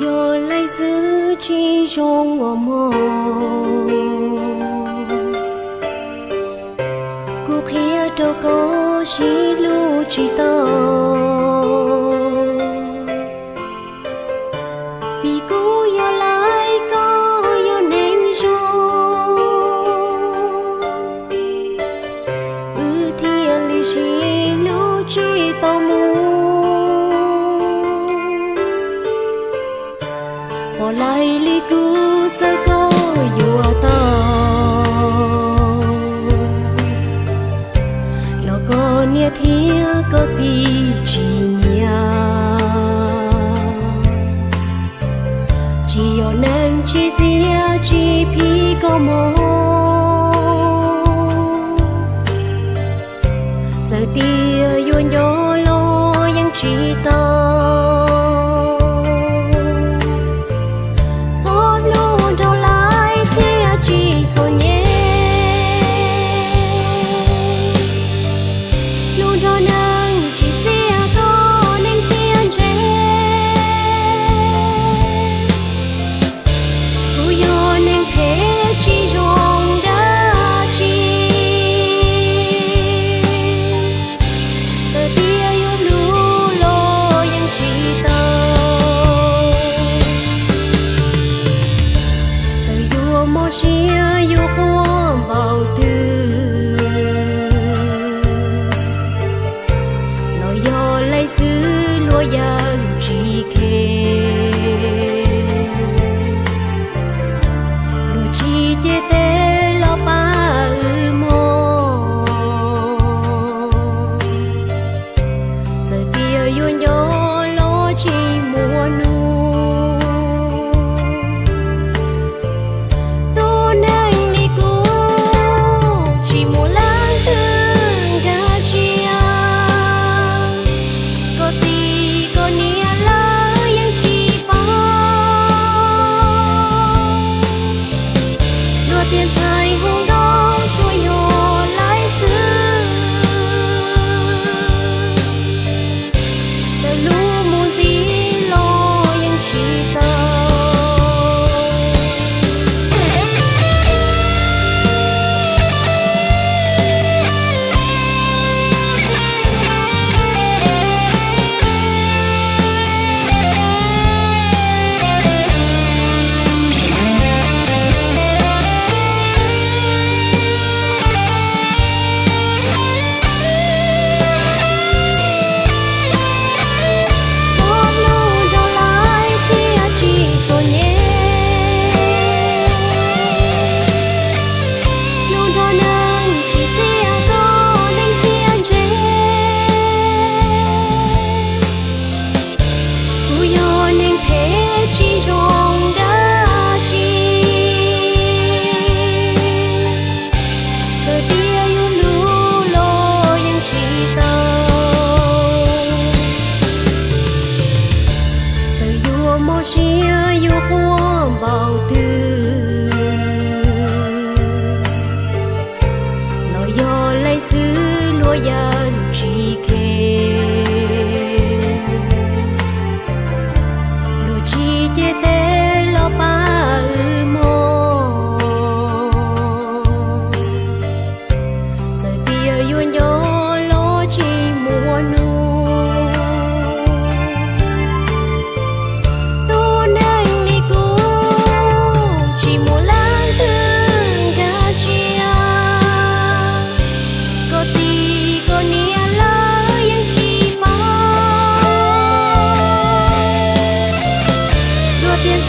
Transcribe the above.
Yog leej xwb tsis zoo ua mog, kuv qhia rau koj sib hlub tsis tau. Vim kuv yog lawv, koj yog neeg zoo, wb thiaj li sib hlub tsis tau mus. Pom lais li kuv txawm koj yuav tau, los koj niam thiab koj txiv tsis nyiam. Tsis yog neeg tsis txiav tsis phim koj mog, txawm tias yuav nco los yeej tsis tau. Txhob hlub nraug lais thiaj tsis txom nyem, hlub nraug neeg tsis txiav koj neeg thiaj ntse. Kuv yog neeg phem tsis zoo dab tsi, txawm tias yuav hlub los yeej tsis tau. Txawm yuav mob siab yuav quaj npaum twg, los yog leej xwb luag yeej tsis khe. Luag tsis cev tes los pab wb mog, txawm tias yuav nco los tsis muaj nuj. Tus neeg li kuv tsis muaj leej twg nkag siab, koj txiv koj niam lawv yeej tsis paub. Luag tias ntxhais hu nkauj tsuas yog lawv xwb, txawm hlub mus ntxiv los yeej tsis tau. Txhob hlub nraug lais thiaj tsis txom nyem, hlub nraug neeg tsis txiav koj neeg thiaj ntse. Kuv yog neeg phem tsis zoo dab tsi, txawm tias yuav hlub los yeej tsis tau. Txawm yuav mob siab yuav quaj npaum twg, los yog leej xwb luag yeej tsis khe. Luag tsis cev tes los pab wb mog, txawm tias yuav nco los tsis muaj nuj. Tus neeg li kuv tsis muaj leej twg nkag siab, koj txiv koj niam lawv yeej tsis paub. Luag tias